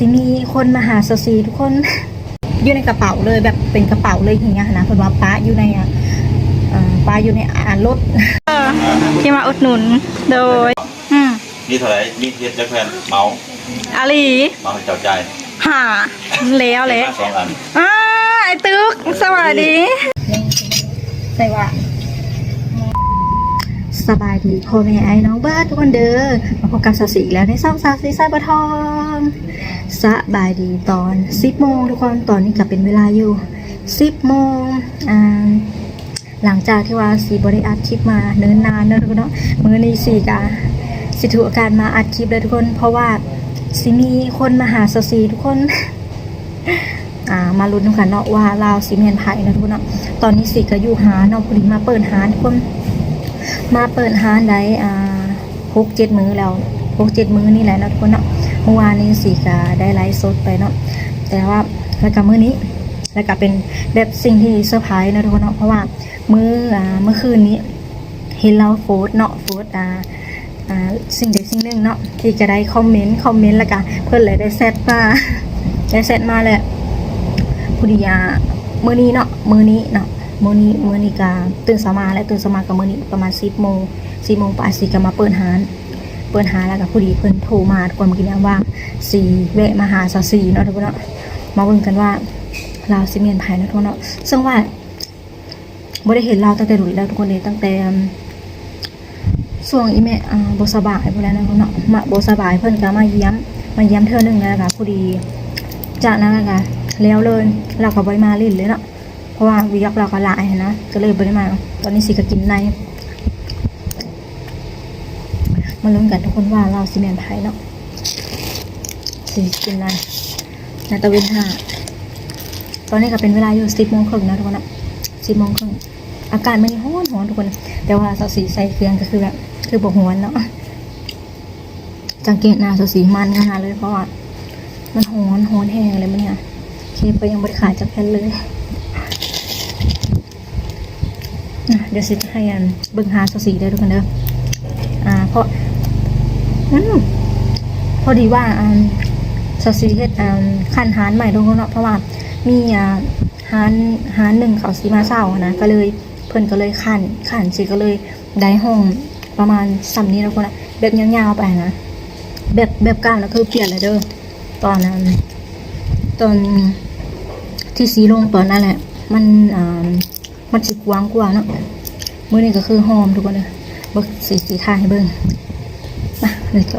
ຊິມີຄົນມາຫາສາວສີທຸກຄົນ ຢູ່ໃນກະເປົາເລີຍ ແບບເປັນກະເປົາເລີຍ ເຮັດຫຍັງຫັ້ນນະ ເພິ່ນວ່າປະຢູ່ໃນ ອາ ເອີ ປະຢູ່ໃນ ອາ ລົດ ເອີ ທີ່ມາອຸດໜູນ ໂດຍ ອືມ ມີເທົ່າໃດ ມີເຮັດຈັກແຜ່ນ ເໝົາ ອາຫຼີ ເໝົາໃຫ້ເຈົ້າຈ່າຍ ຫ້າ ແລ້ວແຫຼະ ເຮັດມາສອງອັນ ອ້າ ອ້າຍຕຶກ ສະບາຍດີ ໃສ່ວ່າ ສະບາຍດີພໍ່ແມ່ອ້າຍນ້ອງເບິດທຸກຄົນເດີ ມາພົບກັບສາວສີອີກແລ້ວໃນຊ່ອງສາວສີສາຍບົວທອງ ສະບາຍດີຕອນສິບໂມງທຸກຄົນ ຕອນນີ້ກະເປັນເວລາຢູ່ສິບໂມງ ອາ ຫຼັງຈາກທີ່ວ່າສີບໍ່ໄດ້ອັດຄລິບມາເນີນນານເນາະທຸກຄົນເນາະ ມື້ນີ້ສີກະຊິຖືໂອກາດມາອັດຄລິບເລີຍທຸກຄົນ ເພາະວ່າຊິມີຄົນມາຫາສາວສີທຸກຄົນ ອາ ມາລຸ້ນນຳກັນເນາະວ່າລາວຊິແມ່ນໃຜເນາະທຸກຄົນເນາະ ຕອນນີ້ສີກະຢູ່ຮ້ານເນາະ ພໍດີມາເປີດຮ້ານທຸກຄົນ ມາເປີດຮ້ານໄດ້ ອາ ຫົກເຈັດມື້ແລ້ວ ຫົກເຈັດມື້ນີ້ແຫຼະເນາະທຸກຄົນເນາະ ມື້ວານນີ້ສີກະໄດ້ໄລຟ໌ສົດໄປເນາະ ແຕ່ວ່າ ແລ້ວກະມື້ນີ້ ແລ້ວກະເປັນແບບສິ່ງທີ່ເຊີໄພຣສ໌ເນາະທຸກຄົນເນາະ ເພາະວ່າມື້ ອາ ມື້ຄືນນີ້ເຫັນລາວໂພສເນາະ ໂພສ ອາ ອາ ສິ່ງໃດສິ່ງໜຶ່ງເນາະ ທີ່ກະໄດ້ຄອມເມັນ ຄອມເມັນ ແລ້ວກະເພິ່ນເລີຍໄດ້ແຊັດມາ ໄດ້ແຊັດມາແລ້ວ ພໍດີ ອາ ມື້ນີ້ເນາະ ມື້ນີ້ເນາະ ມື້ນີ້ ມື້ນີ້ກະຕື່ນເຊົ້າມາແລ້ວ ຕື່ນເຊົ້າມາກະມື້ນີ້ປະມານສິບໂມງ ສິບໂມງປາຍ ສີກະມາເປີດຮ້ານ ເປີດຮ້ານແລ້ວກະພໍດີເພິ່ນໂທມາກ່ອນມື້ກີ້ນີ້ວ່າ ສີແວະມາຫາສາວສີເນາະທຸກຄົນເນາະ ມາເບິ່ງກັນວ່າລາວຊິແມ່ນໃຜເນາະທຸກຄົນເນາະ ເຊິ່ງວ່າບໍ່ໄດ້ເຫັນລາວຕັ້ງແຕ່ດົນແລ້ວທຸກຄົນເດ ຕັ້ງແຕ່ຊ່ວງອີ່ແມ່ ອາ ບໍ່ສະບາຍພຸ້ນແຫຼະເນາະທຸກຄົນເນາະ ມາ ບໍ່ສະບາຍເພິ່ນກະມາຢ້ຽມ ມາຢ້ຽມເທື່ອໜຶ່ງແລ້ວກະພໍດີ ຈາກນັ້ນແລ້ວກະແລ້ວເລີຍ ລາວກະບໍ່ໄດ້ມາຫຼິ້ນເລີຍເນາະ ເພາະວ່າວຽກລາວກະຫຼາຍຫັ້ນນະ ກະເລີຍບໍ່ໄດ້ມາ ຕອນນີ້ສີກະກິນໃນ ມາລຸ້ນກັນທຸກຄົນວ່າລາວຊິແມ່ນໃຜເນາະ ສີກິນໃນ ໃນຕາເວັນຫ້າ ຕອນນີ້ກະເປັນເວລາຢູ່ສິບໂມງເຄິ່ງເນາະທຸກຄົນເນາະ ສິບໂມງເຄິ່ງ ອາກາດມື້ນີ້ຮ້ອນໆທຸກຄົນ ແຕ່ວ່າສາວສີໃສ່ເຄື່ອງກະຄືແບບ ຄືບໍ່ຮ້ອນເນາະ ສັງເກດໜ້າສາວສີມັນຂະໜາດເລີຍ ເພາະວ່າມັນຮ້ອນ ຮ້ອນແຮງເລີຍມື້ນີ້ ເຄບກະຍັງບໍ່ໄດ້ຂາຍຈັກແຜ່ນເລີຍ ອາ ດຽວຊິຈະໃຫ້ ອັນ ເບິ່ງຮ້ານສາວສີເດີທຸກຄົນເດີ ອາ ເພາະ ອືມ ພໍດີວ່າ ອັນ ສາວສີເຮັດ ອັນ ຂັ້ນຮ້ານໃໝ່ທຸກຄົນເນາະ ເພາະວ່າມີ ອາ ຮ້ານ ຮ້ານໜຶ່ງເຂົາຊິມາເຊົ່າຫັ້ນນະ ກະເລີຍ ເພິ່ນກະເລີຍຂັ້ນ ຂັ້ນ ສີກະເລີຍ ໄດ້ຫ້ອງປະມານສ່ຳນີ້ແລ້ວພຸ້ນນະ ແບບຍາວໆໄປຫັ້ນນະ ແບບ ແບບກ້າວນະ ຄືປ່ຽນແລ້ວເດີ ຕອນນັ້ນ ຕອນທີ່ສີລົງຕອນນັ້ນແຫຼະ ມັນ ອາ ມັນຊິກວ້າງກວ່າເນາະ ມື້ນີ້ກະຄືຫອມທຸກຄົນເດີ ເບິ່ງ ສີ ສີຖ່າຍໃຫ້ເບິ່ງ ມາ ເລີດໂກ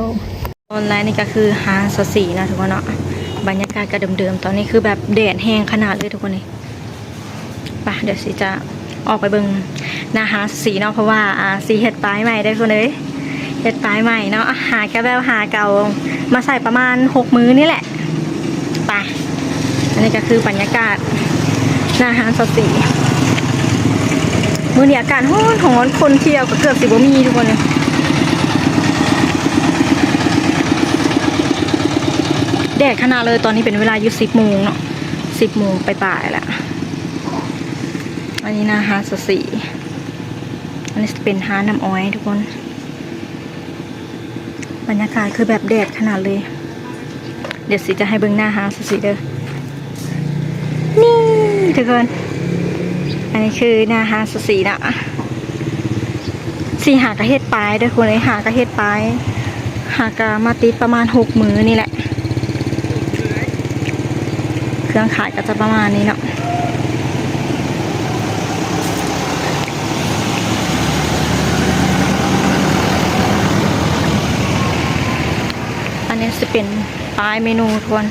ອອນລາຍນີ້ກະຄືຮ້ານສາວສີເນາະທຸກຄົນເນາະ ບັນຍາກາດກະເດີມໆ ຕອນນີ້ຄືແບບແດດແຮງຂະໜາດເລີຍທຸກຄົນເດ. ປະ ດຽວສີຈະອອກໄປເບິ່ງໜ້າຮ້ານສາວສີເນາະ ເພາະວ່າ ອາ ສີເຮັດປ້າຍໃໝ່ເດີທຸກຄົນເອີຍ ເຮັດປ້າຍໃໝ່ເນາະ ຫາກະແບບຫາເກົ່າມາໃສ່ປະມານຫົກມື້ນີ້ແຫຼະ ປະ ອັນນີ້ກະຄືບັນຍາກາດໜ້າຮ້ານສາວສີ ມື້ນີ້ອາກາດຮ້ອນໆ ຄົນທ່ຽວກະເກືອບຊິບໍ່ມີທຸກຄົນເອີຍ ແດດຂະໜາດເລີຍ ຕອນນີ້ເປັນເວລາຢູ່ສິບໂມງເນາະ ສິບໂມງປາຍໆແລ້ວ ອັນນີ້ໜ້າຮ້ານສາວສີ ອັນນີ້ເປັນຮ້ານນ້ຳອ້ອຍທຸກຄົນ ບັນຍາກາດຄືແບບແດດຂະໜາດເລີຍ ດຽວສີຈະໃຫ້ເບິ່ງໜ້າຮ້ານສາວສີເດີ ນີ້ທຸກຄົນ ອັນນີ້ຄືໜ້າຮ້ານສາວສີເນາະ ສີຫາກະເຮັດປ້າຍເດີທຸກຄົນເອີຍ ຫາກະເຮັດປ້າຍ ຫາກະມາຕິດປະມານຫົກມື້ນີ້ແຫຼະ ເຄື່ອງຂາຍກະຈະປະມານນີ້ເນາະ ອັນນີ້ຊິເປັນປ້າຍເມນູທຸກຄົນ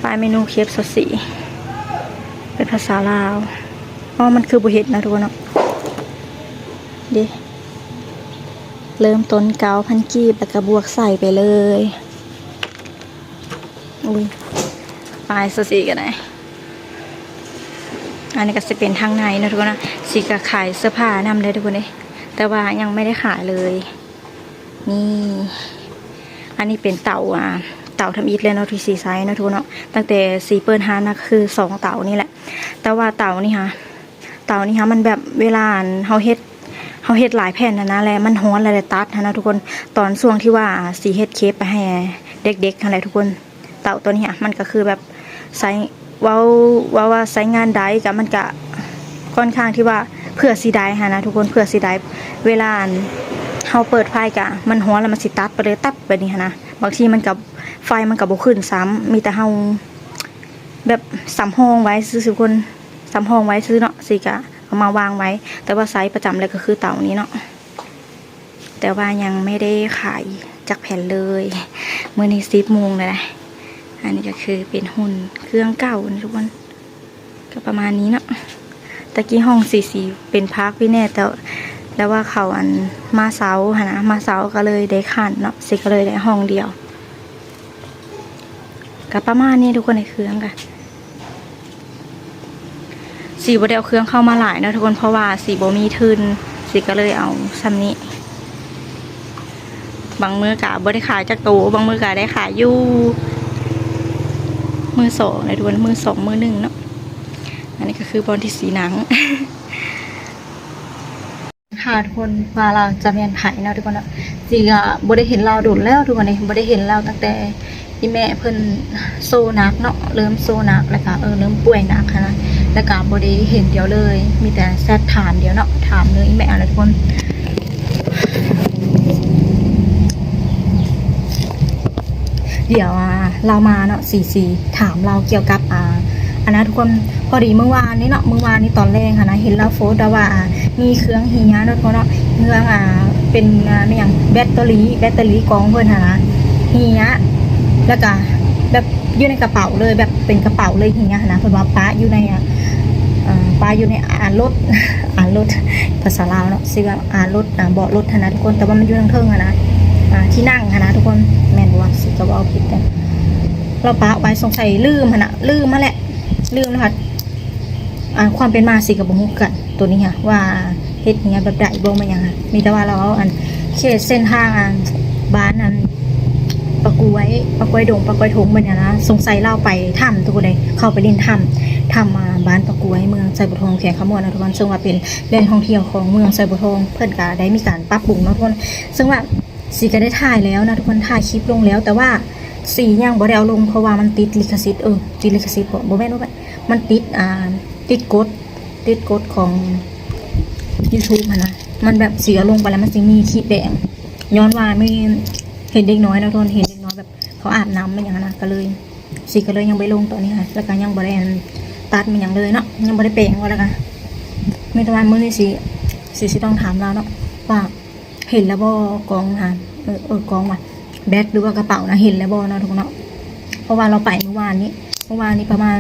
ປ້າຍເມນູເຄບສາວສີ ເປັນພາສາລາວ ອໍ ມັນຄືບໍ່ເຫັນນະທຸກຄົນເນາະ ເດ ເລີ່ມຕົ້ນເກົ້າພັນກີບ ແລ້ວກະບວກໃສ່ໄປເລີຍ ອຸ້ຍ ປ້າຍສາວສີກະໄດ້ ອັນນີ້ກະຊິເປັນທາງໃນເນາະທຸກຄົນເນາະ ສີກະຂາຍເສື້ອຜ້ານຳເດີທຸກຄົນເອີຍ ແຕ່ວ່າຍັງບໍ່ໄດ້ຂາຍເລີຍ ນີ້ ອັນນີ້ເປັນເຕົາ ອາ ເຕົາທຳອິດເລີຍເນາະ ທີ່ສີໃຊ້ເນາະທຸກຄົນເນາະ ຕັ້ງແຕ່ສີເປີດຮ້ານມາກະຄືສອງເຕົານີ້ແຫຼະ ແຕ່ວ່າເຕົານີ້ຫາ ເຕົານີ້ຫາ ມັນແບບເວລາ ອັນ ເຮົາເຮັດ ເຮົາເຮັດຫຼາຍແຜ່ນຫັ້ນນະ ແລ້ວມັນຮ້ອນ ແລ້ວໄດ້ຕັດຫັ້ນນະທຸກຄົນ ຕອນຊ່ວງທີ່ວ່າ ອາ ສີເຮັດເຄບໄປໃຫ້ເດັກໆຫັ້ນແຫຼະທຸກຄົນ ເຕົາໂຕນີ້ຫັ້ນ ມັນກໍຄືແບບໃຊ້ ເວົ້າ ເວົ້າວ່າໃຊ້ງານໄດ້ ກໍມັນກໍຄ່ອນຂ້າງທີ່ວ່າເຜື່ອຊິໄດ້ຫັ້ນນະທຸກຄົນ ເຜື່ອຊິໄດ້ ເວລາອັນເຮົາເປີດໄຟກໍມັນຮ້ອນແລ້ວມັນຊິຕັດໄປເລີຍ ຕັດແບບນີ້ຫັ້ນນະ ບາງທີມັນກໍ ໄຟມັນກໍບໍ່ຂຶ້ນຊ້ຳ ມີແຕ່ເຮົາແບບສຳຮອງໄວ້ຊື່ໆ ທຸກຄົນ ສຳຮອງໄວ້ຊື່ເນາະ ຊິກະເອົາມາວາງໄວ້ ແຕ່ວ່າໃຊ້ປະຈຳເລີຍກໍຄືເຕົານີ້ເນາະ. ແຕ່ວ່າຍັງບໍ່ໄດ້ຂາຍຈັກແຜ່ນເລີຍ ມື້ນີ້ສິບໂມງແລ້ວນະ. ອັນນີ້ກໍຄືເປັນຫຸ່ນເຄື່ອງເກົ່ານະທຸກຄົນ ກໍປະມານນີ້ເນາະ. ຕະກີ້ຫ້ອງສີ ສີເປັນພາກພີ້ແນ່ ແຕ່ ແຕ່ວ່າເຂົາອັນມາເຊົາຫັ້ນນະ ມາເຊົາກໍເລີຍໄດ້ຂັນເນາະ ຊິກໍເລີຍໄດ້ຫ້ອງດຽວ. ກໍປະມານນີ້ທຸກຄົນ ໃນເຄື່ອງກະ ສີບໍ່ໄດ້ເອົາເຄື່ອງເຂົ້າມາຫຼາຍເນາະທຸກຄົນ ເພາະວ່າສີບໍ່ມີທຶນ ສີກໍເລີຍເອົາຊ່ຳນີ້. ບາງມື້ກະບໍ່ໄດ້ຂາຍຈັກໂຕ ບາງມື້ກະໄດ້ຂາຍຢູ່ ມືສອງເນາະທຸກຄົນ ມືສອງ ມືໜຶ່ງເນາະ. ອັນນີ້ກໍຄືບ່ອນທີ່ສີນັ່ງ. ຖ້າທຸກຄົນວ່າລາວຈະແມ່ນໃຜເນາະທຸກຄົນເນາະ ສີກໍບໍ່ໄດ້ເຫັນລາວດົນແລ້ວທຸກຄົນເດ ບໍ່ໄດ້ເຫັນລາວຕັ້ງແຕ່ອີ່ແມ່ເພິ່ນໂຊໜັກເນາະ ເລີ່ມໂຊໜັກ ແລ້ວກໍ ເອີ ເລີ່ມປ່ວຍໜັກຫັ້ນນະ ແລ້ວກໍບໍ່ໄດ້ເຫັນດຽວເລີຍ ມີແຕ່ແຊັດຖາມດຽວເນາະ ຖາມເລື່ອງອີ່ແມ່ຫັ້ນນະທຸກຄົນ. ດຽວ ອ່າ ລາວມາເນາະ ສີ ສີຖາມລາວກ່ຽວກັບ ອ່າ ອັນນະທຸກຄົນ. ພໍດີມື້ວານນີ້ເນາະ ມື້ວານນີ້ຕອນແລງຫັ້ນນະ ເຫັນລາວໂພສວ່າ ອ່າ ມີເຄື່ອງເຮຍເນາະທຸກຄົນເນາະ ເຄື່ອງ ອ່າ ເປັນ ອ່າ ແມ່ນຫຍັງ ແບັດເຕີຣີ ແບັດເຕີຣີກອງເພິ່ນຫັ້ນນະເຮຍ ແລ້ວກະແບບຢູ່ໃນກະເປົາເລີຍ ແບບເປັນກະເປົາເລີຍເຮຍຫັ້ນນະ ເພິ່ນວ່າປະຢູ່ໃນ ອ່າ ອ່າ ປະຢູ່ໃນອາລົດ ອາລົດ ພາສາລາວເນາະ ຊິວ່າອາລົດ ອ່າ ເບາະລົດຫັ້ນນະທຸກຄົນ ແຕ່ວ່າມັນຢູ່ທາງເທິງຫັ້ນນະ ອ່າ ທີ່ນັ່ງຫັ້ນນະທຸກຄົນ ແມ່ນບໍ່ວະ ສີກໍເວົ້າຜິດເດ້. ລາວປະໄວ້ ສົງໄສລືມຫັ້ນນະ ລືມຫັ້ນແຫຼະ ລືມແລ້ວ ອ່າ ຄວາມເປັນມາສີກໍບໍ່ຮູ້ຄືກັນ ໂຕນີ້ຫະ ວ່າເຮັດເຮຍແບບໃດບໍ່ ແມ່ນຫຍັງຫະ ມີແຕ່ວ່າລາວເອົາອັນເຂດເສັ້ນທາງ ອ່າ ບ້ານ ອ່າ ປາກວຍ ປາກວຍດົງ ປາກວຍທົ່ງ ແມ່ນຫຍັງນະ ສົງໄສລາວໄປຖ້ຳທຸກຄົນເດ ເຂົ້າໄປຫຼິ້ນຖ້ຳ ຖ້ຳ ອ່າ ບ້ານປາກວຍ ເມືອງໄຊບົວທອງ ແຂວງຄຳມ່ວນເນາະທຸກຄົນ ເຊິ່ງວ່າເປັນແຫຼ່ງທ່ອງທ່ຽວຂອງເມືອງໄຊບົວທອງ ເພິ່ນກະໄດ້ມີການປັບປຸງເນາະທຸກຄົນ ເຊິ່ງວ່າສີກະໄດ້ຖ່າຍແລ້ວນະທຸກຄົນ ຖ່າຍຄລິບລົງແລ້ວ ແຕ່ວ່າສີຍັງບໍ່ໄດ້ເອົາລົງ ເພາະວ່າມັນຕິດລິຂະສິດ ເອີ ຕິດລິຂະສິດບໍ ບໍ່ແມ່ນ ບໍ່ແມ່ນ ມັນຕິດ ອ່າ ຕິດກົດ ຕິດກົດຂອງຢູທູບຫັ້ນນະ ມັນແບບສີເອົາລົງໄປແລ້ວມັນຊິມີຂີດແດງ ຍ້ອນວ່າມີ ເຫັນເດັກນ້ອຍເນາະທຸກຄົນ ເຫັນເດັກນ້ອຍແບບເຂົາອາບນ້ຳແມ່ນຫຍັງຫັ້ນນະ ກໍເລີຍ ສີກໍເລີຍຍັງບໍ່ໄດ້ລົງຕອນນີ້ຫັ້ນ ແລ້ວກໍຍັງບໍ່ໄດ້ອັນຕັດແມ່ນຫຍັງເລີຍເນາະ ຍັງບໍ່ໄດ້ແປງວ່າ ແລ້ວກໍມີແຕ່ວ່າມື້ນີ້ສີ ສີ ສີຕ້ອງຖາມລາວເນາະ ວ່າເຫັນແລ້ວບໍ່ ກອງຫັ້ນ ເອີ ເອີ ກອງວ່າ ແບັດ ຫຼືວ່າກະເປົານະ ເຫັນແລ້ວບໍ່ເນາະທຸກຄົນເນາະ ເພາະວ່າລາວໄປມື້ວານນີ້ ມື້ວານນີ້ປະມານ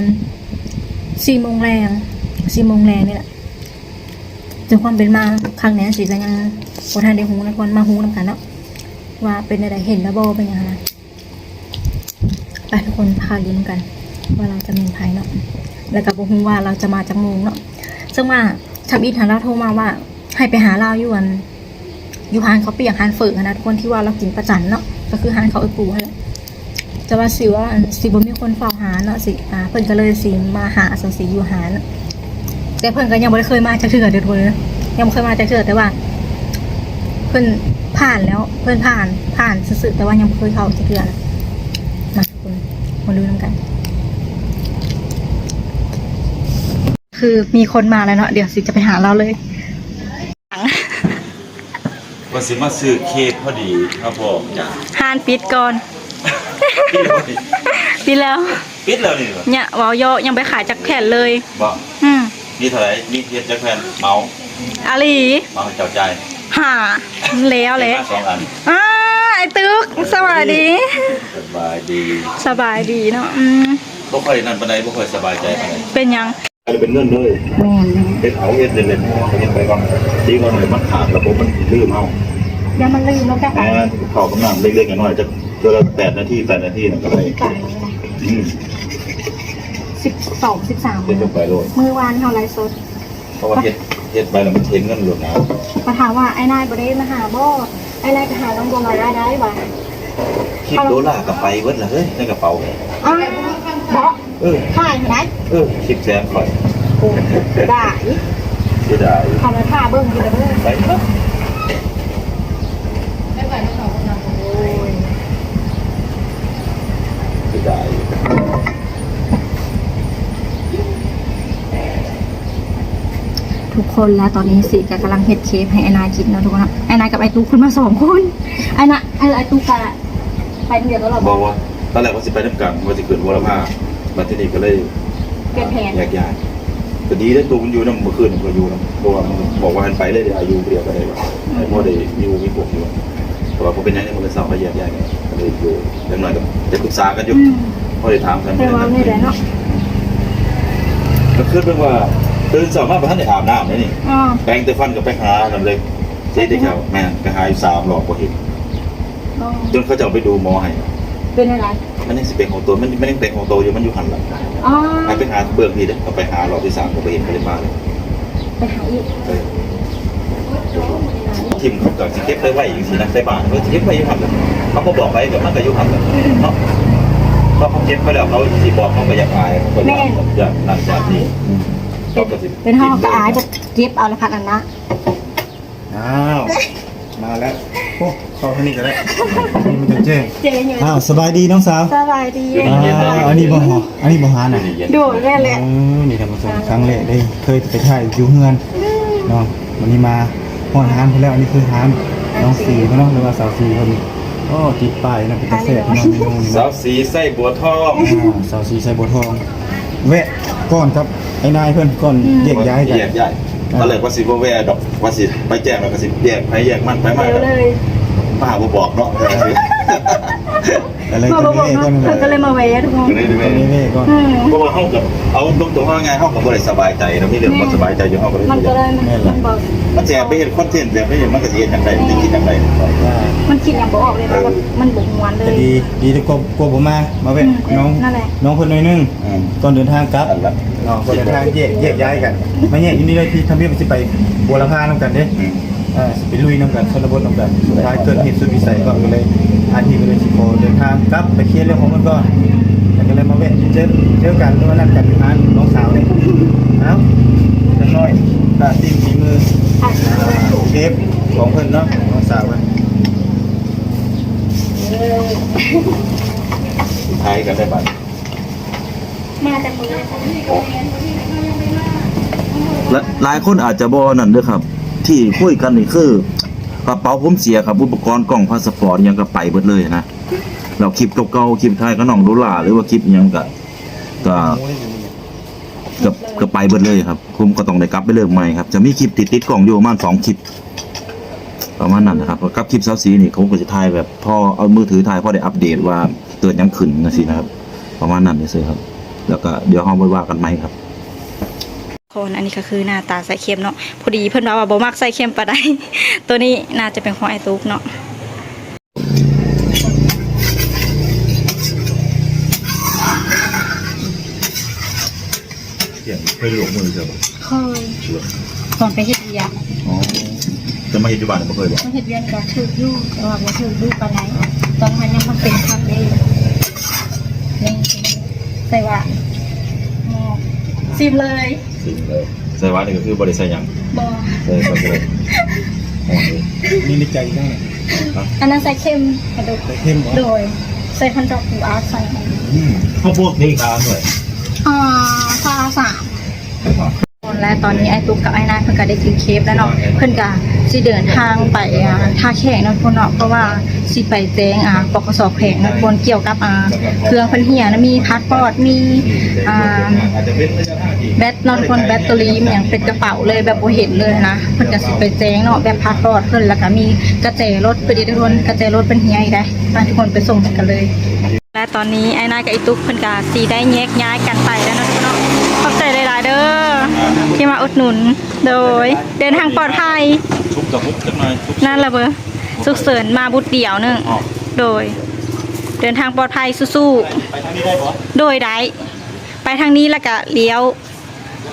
ສີ່ໂມງແລງ ສີ່ໂມງແລງນີ້ແຫຼະ. ແຕ່ຄວາມເປັນມາຄັ້ງນີ້ ສີກໍຍັງບໍ່ທັນໄດ້ຮູ້ນະ ທຸກຄົນ ມາຮູ້ນຳກັນເນາະ ວ່າເປັນແນວໃດ ເຫັນແລ້ວບໍ່ ເປັນຫຍັງຫັ້ນນະ. ໄປທຸກຄົນ ຖ້າລຸ້ນກັນວ່າລາວຈະແມ່ນໃຜເນາະ ແລ້ວກໍບໍ່ຮູ້ວ່າລາວຈະມາຈັກໂມງເນາະ ເຊິ່ງວ່າທຳອິດຫັ້ນລາວໂທມາວ່າ ໃຫ້ໄປຫາລາວຢູ່ອັນ ຢູ່ຮ້ານເຂົ້າປຽກ ຮ້ານເຝີຫັ້ນນະທຸກຄົນ ທີ່ວ່າລາວກິນປະຈຳເນາະ ກໍຄືຮ້ານເຂົ້າເອື້ອຍປູຫັ້ນແຫຼະ. ແຕ່ວ່າຊິວ່າອັນ ຊິບໍ່ມີຄົນເຝົ້າຮ້ານເນາະ ຊິ ອ່າ ເພິ່ນກໍເລີຍຊິມາຫາສັງສີຢູ່ຮ້ານ ແຕ່ເພິ່ນກໍຍັງບໍ່ໄດ້ເຄີຍມາຈັກເທື່ອເດີທຸກຄົນເດີ ຍັງບໍ່ເຄີຍມາຈັກເທື່ອ ແຕ່ວ່າເພິ່ນຜ່ານແລ້ວ ເພິ່ນຜ່ານ ຜ່ານຊື່ໆ ແຕ່ວ່າຍັງບໍ່ເຄີຍເຂົ້າຈັກເທື່ອນະ. ມາທຸກຄົນ ມາລຸ້ນນຳກັນ. ຄືມີຄົນມາແລ້ວເນາະ ດຽວຊິຈະໄປຫາລາວເລີຍ. ວ່າຊິມາຊື້ເຄບພໍດີ ມາບອກຈ້າ ຮ້ານປິດກ່ອນ. ປິດແລ້ວ ປິດແລ້ວນີ້ຫວາ? ເຍາະ ເວົ້າເຍາະ ຍັງໄປຂາຍຈັກແຜ່ນເລີຍ. ບໍ່ ອືມ ມີເທົ່າໃດ? ມີເຮັດຈັກແຜ່ນ? ເໝົາ ອາຫຼີ ເໝົາໃຫ້ເຈົ້າຈ່າຍ. ຫາ ແລ້ວແຫຼະ ເຮັດມາສອງອັນ. ອ້າ ອ້າຍຕຶກ ສະບາຍດີ. ສະບາຍດີ ສະບາຍດີເນາະ. ອືມ ບໍ່ຄ່ອຍນັ້ນປານໃດ ບໍ່ຄ່ອຍສະບາຍໃຈປານໃດ. ເປັນຫຍັງ? ກາຍເປັນເງິນເລີຍ. ແມ່ນໆ ເຮັດເອົາ ເຮັດເຫຼັ້ນໆ ເຮັດໄປກ່ອນ ດີກວ່າໃຫ້ມັນຂາດລະບົບ ມັນຊິລືມເຮົາ. ຢ່າມັນລືມເນາະ. ແມ່ນ ເຂົ້າກຳນ້ຳເລັກໆ ນ້ອຍໆ ຈັກເທື່ອລະແປດນາທີ ແປດນາທີນັ້ນກໍໄດ້. ອືມ ສິບສອງ ສິບສາມ ເຮັດລົງໄປໂລດ. ມື້ວານເຮົາໄລຟ໌ສົດ ເພາະວ່າເຮັດ ເຮັດໄປແລ້ວມັນເຫັນເງິນໂລດນະ. ກໍຖາມວ່າອ້າຍນາຍບໍ່ໄດ້ມາຫາບໍ່? ອ້າຍນາຍກໍຫານ້ອງໂດລາໄດ້ວ່າ. ຄລິບໂດລາກໍໄປເບິດລະເຮີ້ຍ ໃນກະເປົາ. ອ້າວ ເບາະ? ເອີ ຂາຍເທົ່າໃດ? ເອີ ສິບແສນຂ້ອຍ. ໂອ້ ເສຍດາຍ ເສຍດາຍ. ເຂົາມາຖ້າເບິ່ງຢູ່ລະເຮີ້ຍ. ໄປເນາະ. ໂອ້ຍ ເສຍ ທຸກຄົນ ແລະ ຕອນນີ້ສີກໍກຳລັງເຮັດເຄບໃຫ້ອ້າຍນາຍກິນເນາະທຸກຄົນເນາະ. ອ້າຍນາຍກັບອ້າຍຕຸກເພິ່ນມາສອງຄົນ. ອ້າຍນາຍ ເອີ ອ້າຍຕຸກກະໄປຄົນດຽວຕະຫຼອດບໍ່? ບໍ່ ຕອນແລກວ່າຊິໄປນຳກັນ ວ່າຊິຂຶ້ນບົວລະພາ ບັດທີນີ້ກໍເລີຍ ປ່ຽນແຜນ ແຍກຍ້າຍ. ກໍດີເດ້ ຕູ້ມັນຢູ່ນຳ ເມື່ອຄືນນີ້ກໍຢູ່ນຳ ເພາະວ່າມັນບອກວ່າໃຫ້ໄປເລີຍ ດຽວອາຍຸດຽວກໍໄດ້ວ່າ ໃຫ້ພໍໄດ້ມີໝູ່ມີພວກຢູ່. ແຕ່ວ່າບໍ່ເປັນຫຍັງ ມື້ເຊົ້າກໍແຍກຍ້າຍກັນ ກໍເລີຍຢູ່ ຢ່າງໜ້ອຍກໍໄດ້ປຶກສາກັນຢູ່ ອືມ ພໍໄດ້ຖາມກັນ ແຕ່ວ່ານີ້ແຫຼະເນາະ ກໍຄືເບິ່ງວ່າຕື່ນເຊົ້າມາບໍ່ທັນໄດ້ອາບນ້ຳເດ້ນີ້ ແປງແຕ່ຟັນກໍໄປຫານັ້ນເລີຍ ຊິໄດ້ເຂົ້າ ແມ່ນ ໄປຫາຢູ່ສາມຮອບບໍ່ເຫັນ ຈົນເຂົາເຈົ້າໄປດູໝໍໃຫ້ ເປັນແນວໃດ? ມັນຍັງຊິເປັນຂອງໂຕ ມັນ ມັນຍັງເປັນຂອງໂຕຢູ່ ມັນຢູ່ຫັ້ນລະ. ອໍ ໃຫ້ໄປຫາເບິ່ງພີ້ເດີ້ ເຮົາໄປຫາຮອບທີສາມກໍບໍ່ເຫັນ ບໍ່ໄດ້ມາເລີຍ. ໄປຫາອີກ ເອີ ຖິ້ມເຂົາກໍຊິເກັບໄວ້ໄວໆ ຈັ່ງຊີ້ນະ ໃສ່ບ້ານເຂົາຊິເກັບໄວ້ຢູ່ຫັ້ນລະ ເຮົາບໍ່ບອກໃຜກໍມັນກໍຢູ່ຫັ້ນລະເນາະ. ເພາະເຂົາເກັບໄວ້ແລ້ວ ເຂົາຊິບອກ ເຮົາກໍຢາກອາຍ ເຂົາກໍຢາກ ແມ່ນ ຢາກນັ້ນຢາກນີ້ ອືມ ເຂົາກໍຊິ ເປັນເຮົາກໍອາຍ ເກັບເອົາລະພັດອັນນະ. ອ້າວ ມາແລ້ວ ໂອ້ ເຂົ້າທາງນີ້ກໍໄດ້ ນີ້ມັນແຈ້ງ ແຈ້ງຢູ່. ອ້າວ ສະບາຍດີນ້ອງສາວ ສະບາຍດີ. ອ່າ ອັນນີ້ບໍ່ ອັນນີ້ບໍ່ຫານະ? ໂດຍ ແມ່ນແຫຼະ. ເອີ ນີ້ທ່ານຜູ້ຊົມ ຄັ້ງແລກເດ້ ເຄີຍໄປຖ່າຍຢູ່ເຮືອນເນາະ ວັນນີ້ມາຮອດຮ້ານພຸ້ນແລ້ວ. ອັນນີ້ຄືຮ້ານນ້ອງສີເນາະ ຫຼືວ່າສາວສີເພິ່ນ. ໂອ້ ຕິດປ້າຍນະ ເປັນຕາແຊບເນາະ ເມນູນີ້ເນາະ. ສາວສີໄຊບົວທອງ ອ່າ ສາວສີໄຊບົວທອງ ແວະກ່ອນກັບໄອ້ນາຍເພິ່ນ ກ່ອນ ອືມ ແຍກຍ້າຍກັນ ແຍກຍ້າຍ. ອ່າ ຕອນແລກວ່າຊິບໍ່ແວ່ດອກ ວ່າຊິໄປແຈ້ງແລ້ວກໍຊິແຍກໃຜແຍກມັນໄປມາ ໄປເລີຍ ມາບໍ່ບອກເນາະ ກໍເລີຍ ເພິ່ນກໍເລີຍມາແວ່ ເພິ່ນກໍເລີຍມາແວ່ທຸກຄົນ ກໍເລີຍໄດ້ແວ່ ເພິ່ນກໍເລີຍແວ່ກ່ອນ ອືມ ເພາະວ່າເຮົາກໍເອົາຕົງໆ ເອົາງ່າຍໆ ເຮົາກໍບໍ່ໄດ້ສະບາຍໃຈເນາະ ມີເລື່ອງບໍ່ສະບາຍໃຈຢູ່ ເຮົາກໍເລີຍ ມັນກໍເລີຍ ມັນ ແມ່ນລະ ມັນບໍ່ ມັນແຊບໄປເຮັດຄອນເທັນ ແຊບໄປເຮັດ ມັນກໍຊິເຮັດຫຍັງໄດ້ ມັນຊິຄິດຫຍັງໄດ້ ມັນຄິດຫຍັງບໍ່ອອກເລີຍ ເອີ ມັນບໍ່ມ່ວນເລີຍ ກໍດີ ດີທີ່ກວ່າ ກວ່າບໍ່ມາ ມາແວະ ອືມ ນ້ອງ ນັ້ນແຫຼະ ນ້ອງເພິ່ນໜ້ອຍໜຶ່ງ ອືມ ກ່ອນເດີນທາງກັບ ນັ້ນແຫຼະ ເນາະ ກ່ອນເດີນທາງແຍກ ແຍກຍ້າຍກັນ ມາແຍກຢູ່ນີ້ເລີຍ ທີ່ທຳອິດຊິໄປບົວລະພານຳກັນເດ້ ອືມ ເອີ ຊິໄປລຸຍນຳກັນ ຊົນນະບົດນຳກັນ ສຸດທ້າຍເກີດເຫດສຸດວິໄສກໍ ກໍເລີຍ ອັນນີ້ກໍເລີຍຊິຂໍເດີນທາງກັບໄປເຄຍເລື່ອງຂອງເພິ່ນກ່ອນ ແລ້ວກໍເລີຍມາແວະເຈີ ເຈີກັນ ຫຼືວ່ານັດກັນຢູ່ຮ້ານນ້ອງສາວນີ້ ເອົ້າ ຈັກໜ້ອຍ ຕາມຕີນຝີມື ອ່າ ເຊຟຂອງເພິ່ນເນາະ ນ້ອງສາວເພິ່ນ ຖ່າຍກັນໄດ້ບັດ ມາແຕ່ມື້ ຫຼາຍຄົນອາດຈະບໍ່ນັ້ນເດີຄັບ ທີ່ຄຸຍກັນນີ້ຄື ກະເປົາຜົມເສຍຄັບ ອຸປະກອນກ້ອງ ພາສະປອດ ອີ່ຫຍັງກະໄປເບິດເລີຍນະ ແລ້ວຄລິບເກົ່າໆ ຄລິບຖ່າຍກັບນ້ອງໂດລາ ຫຼືວ່າຄລິບອີ່ຫຍັງກະ ກະ ກະ ກະໄປເບິດເລີຍຄັບ ຜົມກະຕ້ອງໄດ້ກັບໄປເລີ່ມໃໝ່ຄັບ ຈະມີຄລິບທີ່ຕິດກ້ອງຢູ່ປະມານສອງຄລິບ ປະມານນັ້ນນະຄັບ ກັບຄລິບສາວສີນີ້ ຜົມກະຊິຖ່າຍແບບພໍເອົາມືຖືຖ່າຍ ພໍໄດ້ອັບເດດວ່າເກີດຫຍັງຂຶ້ນຈັ່ງຊີ້ນະຄັບ ປະມານນັ້ນຊື່ໆ ຄັບ ແລ້ວກະດຽວເຮົາມາວ່າກັນໃໝ່ຄັບ. ຄົນ ອັນນີ້ກໍຄືໜ້າຕາໄຊເຄັມເນາະ ພໍດີເພິ່ນວ່າ ວ່າບໍ່ມັກໄຊເຄັມປານໃດ ໂຕນີ້ໜ້າຈະເປັນຂອງອ້າຍຕຸກເນາະ. ເຄີຍລວກມືເທື່ອບໍ່? ເຄີຍ ຕອນໄປເຮັດວຽກ. ອໍ ແຕ່ມາເຮັດຢູ່ບ້ານບໍ່ເຄີຍບໍ່? ມາເຮັດວຽກກໍຖືກຢູ່ ແຕ່ວ່າບໍ່ຖືກດຸປານໃດ ຕອນນັ້ນຍັງບໍ່ເປັນຄັກເດ້ ໃສ່ວ່າ ຊິມເລີຍ. ຊິມເລີຍ ໃສ່ຫວານນີ້ກໍຄືບໍ່ໄດ້ໃສ່ຫຍັງ? ບໍ່ ໃສ່ສັບປະເລີດ. ນີ້ໃນໃຈເຈົ້ານີ້ ອັນນັ້ນໃສ່ເຄັມ ກະດູກ ໃສ່ເຄັມບໍ່? ໂດຍ ໃສ່ພັນດອກປູອາດໃສ່. ອືມ ເຂົ້າໂພດເປັນການດ້ວຍ ອ່າ ຊາວສາມ. ແລະຕອນນີ້ອ້າຍຕຸກກັບອ້າຍນາຍເພິ່ນກະໄດ້ຖືເຄບແລ້ວເນາະ ເພິ່ນກະຊິເດີນທາງໄປ ອ່າ ທ່າແຂກເນາະທຸກຄົນເນາະ ເພາະວ່າຊິໄປແຈ້ງ ອ່າ ປກສ ແຂວງເນາະທຸກຄົນ ກ່ຽວກັບ ອ່າ ເຄື່ອງເພິ່ນເສຍນະ ມີພາສປອດ ມີ ອ່າ ແບັດເນາະທຸກຄົນ ແບັດເຕີຣີ ມີຫຍັງເຕັມກະເປົາເລີຍ ແບບບໍ່ເຫັນເລີຍນະ ເພິ່ນກະຊິໄປແຈ້ງເນາະ ແບບພາສປອດເພິ່ນ ແລ້ວກະມີກະແຈລົດເພິ່ນອີກທຸກຄົນ ກະແຈລົດເພິ່ນເສຍອີກໃດ໋ ມາທຸກຄົນໄປສົ່ງກັນເລີຍ. ແລະຕອນນີ້ອ້າຍນາຍກັບອີ່ຕຸກເພິ່ນກະຊິໄດ້ແຍກຍ້າຍກັນໄປແລ້ວເນາະທຸກຄົນເນາະ ຂອບໃຈຫຼາຍໆເດີ ທີ່ມາອຸດໜູນ. ໂດຍ ເດີນທາງປອດໄພ ຊຸກກະບຸກຈັກໜ້ອຍ ນັ້ນລະເບີ ສຸກເສີນມາບຸດດຽວໜຶ່ງ. ໂດຍ ເດີນທາງປອດໄພ ສູ້ໆ. ໂດຍ ໄດ້ ໄປທາງນີ້ແລ້ວກະລ້ຽວ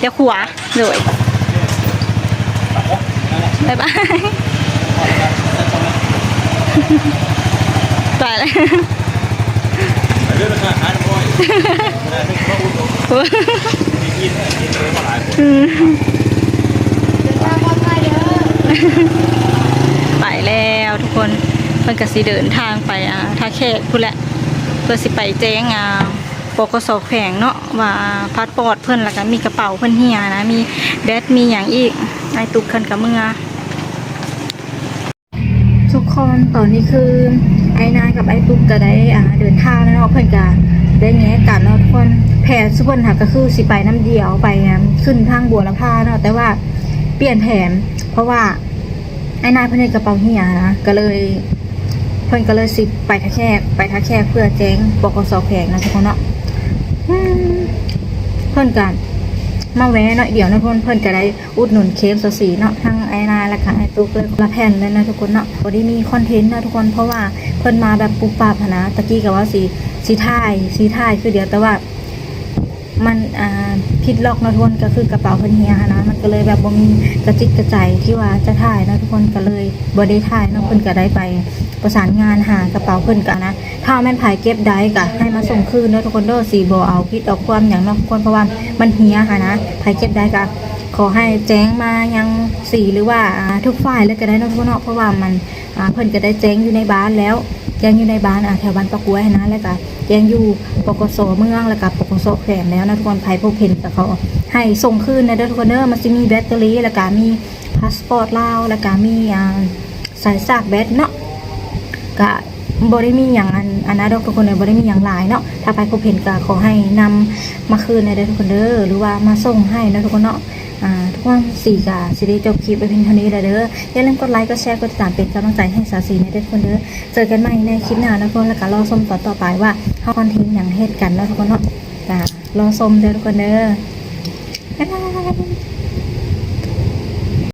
ລ້ຽວຂວາ. ໂດຍ ບາຍບາຍ. ຕາຍແລ້ວ ອືມ ໄປແລ້ວທຸກຄົນ ເພິ່ນກະຊິເດີນທາງໄປ ອ່າ ທ່າແຂກພຸ້ນແຫຼະ. ເພື່ອຊິໄປແຈ້ງ ອາ ປກສ ແຂວງເນາະ ວ່າພາສປອດເພິ່ນ ແລ້ວກະມີກະເປົາເພິ່ນເຫຍນະ ມີແບັດ ມີຫຍັງອີກ. ອ້າຍຕຸກເພິ່ນກະເມືອ. ທຸກຄົນ ຕອນນີ້ຄືອ້າຍນາຍກັບອ້າຍຕຸກກະໄດ້ ອາ ເດີນທາງແລ້ວເນາະ ເພິ່ນກະໄດ້ແຍກກັນເນາະທຸກຄົນ. ແຜນຊຸເພິ່ນຫັ້ນກະຄືຊິໄປນຳດຽວ ໄປ ອາ ຂຶ້ນທາງບົວລະພາເນາະ ແຕ່ວ່າປ່ຽນແຜນ ເພາະວ່າ ອ້າຍນາຍເພິ່ນເຮັດກະເປົາເຫຍນະ ກະເລີຍ ເພິ່ນກະເລີຍຊິໄປທ່າແຂກ ໄປທ່າແຂກເພື່ອແຈ້ງ ປກສ ແຂວງນະທຸກຄົນເນາະ. ອືມ ເພິ່ນກະມາແວ່ໜ້ອຍດຽວເນາະ ເພິ່ນ ເພິ່ນກະໄດ້ອຸດໜູນ ເຄເອັຟຊີ ເນາະ ທັງອ້າຍນາຍ ແລ້ວກະອ້າຍຕຸກເລີຍ ຄົນລະແຜ່ນເລີຍນະທຸກຄົນເນາະ. ບໍ່ໄດ້ມີຄອນເທັນເນາະທຸກຄົນ ເພາະວ່າເພິ່ນມາແບບປຸບປັບຫັ້ນນະ. ຕະກີ້ກະວ່າຊິ ຊິຖ່າຍ ຊິຖ່າຍຄືດຽວ ແຕ່ວ່າ ມັນ ອ່າ ຜິດລັອກເນາະທຸກຄົນ ກະຄືກະເປົາເພິ່ນເຫຍຫັ້ນນະ ມັນກະເລີຍແບບບໍ່ມີກະຈິດກະໃຈທີ່ວ່າຈະຖ່າຍເນາະທຸກຄົນ ກະເລີຍບໍ່ໄດ້ຖ່າຍເນາະ. ເພິ່ນກະໄດ້ໄປປະສານງານຫາກະເປົາເພິ່ນກະນະ ຖ້າແມ່ນໃຜເກັບໄດ້ກະໃຫ້ມາສົ່ງຄືນເດີທຸກຄົນເດີ ສີບໍ່ເອົາຜິດເອົາຄວາມຫຍັງເນາະທຸກຄົນ ເພາະວ່າມັນເຫຍຫັ້ນນະ. ໃຜເກັບໄດ້ກະຂໍໃຫ້ແຈ້ງມາຍັງສີ ຫຼືວ່າ ອ່າ ທຸກຝ່າຍເລີຍກະໄດ້ເນາະທຸກຄົນເນາະ ເພາະວ່າມັນ ອ່າ ເພິ່ນກະໄດ້ແຈ້ງຢູ່ໃນບ້ານແລ້ວ ແຈ້ງຢູ່ໃນບ້ານ ອ່າ ແຖວບ້ານປາກກ້ວຍຫັ້ນນະ ແລ້ວກະແຈ້ງຢູ່ ປກສ ເມືອງ ແລ້ວກະ ປກສ ແຂວງແລ້ວນະທຸກຄົນ. ໃຜພົບເຫັນກະຂໍໃຫ້ສົ່ງຄືນແດ່ເດີທຸກຄົນເດີ. ມັນຊິມີແບັດເຕີຣີ ແລ້ວກະມີພາສປອດລາວ ແລ້ວກະມີ ອ່າ ສາຍສາກແບັດເນາະ ກະບໍ່ໄດ້ມີຫຍັງອັນ ອັນນັ້ນດອກທຸກຄົນເດີ ບໍ່ໄດ້ມີຫຍັງຫຼາຍເນາະ. ຖ້າໃຜພົບເຫັນກະຂໍໃຫ້ນຳມາຄືນແດ່ເດີທຸກຄົນເດີ ຫຼືວ່າມາສົ່ງໃຫ້ເນາະທຸກຄົນເນາະ. ອ່າ ທຸກຄົນ ສີກະຊິໄດ້ຈົບຄລິບໄວ້ພຽງເທົ່ານີ້ແຫຼະເດີ. ຢ່າລືມກົດໄລກ໌ ກົດແຊ ກົດຕິດຕາມເປັນກຳລັງໃຈໃຫ້ສາວສີແດ່ເດີທຸກຄົນເດີ. ເຈີກັນໃໝ່ໃນຄລິບໜ້າເນາະທຸກຄົນ ແລ້ວກະລໍຊົມຕອນຕໍ່ໄປວ່າເຮົາຄອນເທັນຫຍັງເຮັດກັນເນາະທຸກຄົນເນາະ. ກະລໍຊົມເດີທຸກຄົນເດີ. ບາຍບາຍ.